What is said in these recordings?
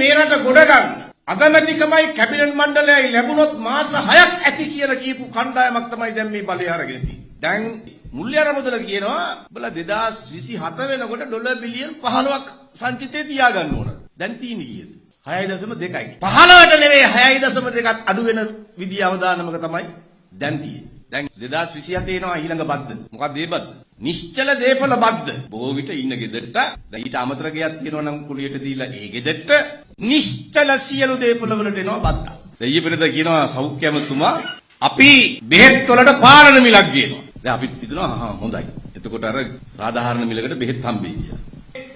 මේ රට ගොඩ ගන්න අගමැතිකමයි කැබිනට් මණ්ඩලයයි ලැබුණොත් මාස 6ක් ඇති කියලා කියපු කණ්ඩායමක් තමයි දැන් මේ බලය අරගෙන තියෙන්නේ. දැන් මුල්‍ය අරමුදල කියනවා උඹලා 2027 වෙනකොට ඩොලර් බිලියන් 15ක් සංචිතේ තියාගන්න ඕන. දැන් තියෙන්නේ කීයද? 6.2යි. 15ට නෙවෙයි, 6.2ක් අඩු වෙන විදිය අවදානමක තමයි දැන් තියෙන්නේ. දැන් 2027 එනවා ඊළඟ බද්ද. මොකක්ද ඒ බද්ද? නිශ්චල දේපල බද්ද. බොහෝ විට ඉන්න ගෙදරට, දැන් ඊට අමතර ගෙයක් තියෙනවා නම් කුලියට දීලා ඒ ගෙදරට, නිශ්චල සියලු දේපල වලට එනවා බද්ද. දැන් ඊයේ පෙරේදා කියනවා සෞඛ්‍ය ඇමතුමා අපි බෙහෙත් වලට පාලන මිලක් ගේනවා. දැන් අපිත් හිතනවා හා හොඳයි, එතකොට අර සාධාරණ මිලකට බෙහෙත් හම්බෙයි කියලා.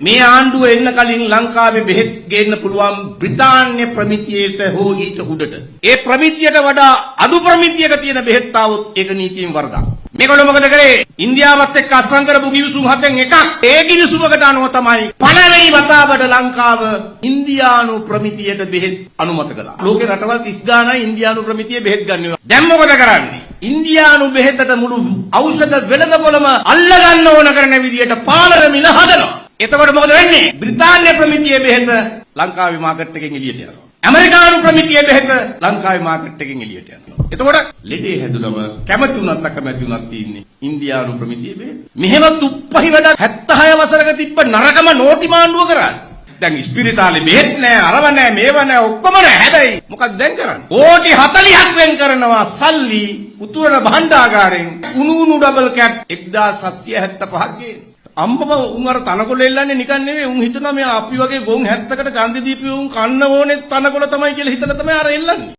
මේ ආණ්ඩුව එන්න කලින් ලංකාවේ බෙහෙත් ගේන්න පුළුවන් බ්‍රිතාන්‍ය ප්‍රමිතියට හෝ ඊට උඩට. ඒ ප්‍රමිතියට වඩා අඩු ප්‍රමිතියක තියෙන බෙහෙත් ආවොත් ඒක නීතියෙන් වරදක්. මේගොල්ලෝ මොකද කරේ? ඉන්දියාවත් එක්ක අත්සන් කරපු ගිවිසුම් හතෙන් එකක්. ඒ ගිවිසුමකට අනුව තමයි පළවෙනි වතාවට ලංකාව ඉන්දියානු ප්‍රමිතියට බෙහෙත් අනුමත කළා. ලෝකේ රටවල් 30 ගානයි ඉන්දියානු ප්‍රමිතියේ බෙහෙත් ගන්න. දැන් මොකද කරන්නේ? ඉන්දියානු බෙහෙතට මුළු ඖෂධ වෙළඳපොළම අල්ලගන්න ඕන කරන විදියට පාලන මිල හදනවා. එතකොට මොකද වෙන්නේ? බ්‍රිතාන්‍ය ප්‍රමිතියේ බෙහෙත ලංකාවේ මාකට් එකෙන් එළියට යනවා. ඇමරිකානු ප්‍රමිතියේ බෙහෙත ලංකාවේ මාකට් එකෙන් එළියට යනවා. එතකොට ලෙඩේ හැදුනම කැමති වුණත් අකමැති වුණත් තියෙන්නේ ඉන්දියානු ප්‍රමිතියේ බෙහෙත. මෙහෙම තුප්පහි වැඩ 76 වසරක තිබ්බ නරකම නෝටි මාණ්ඩුව කරා. දැන් ඉස්පිරිතාලේ බෙහෙත් නෑ, අරව නෑ, මේව නෑ, ඔක්කොම නෑ. හැබැයි මොකක්ද දැන් කරන්නේ? කෝටි 40ක් වෙන් කරනවා සල්ලි උතුරන භාණ්ඩාගාරයෙන් උණු උණු ඩබල් කැප් 1775ක් ගේන්න. අම්මම උන් අර තනකොළ එල්ලන්නේ නිකන් නෙවෙයි. උන් හිතනවා මේ අපි වගේ ගොන් 70කට ගන්ධි දීපු උන් කන්න ඕනේ තනකොළ තමයි කියලා හිතලා තමයි අර එල්ලන්නේ.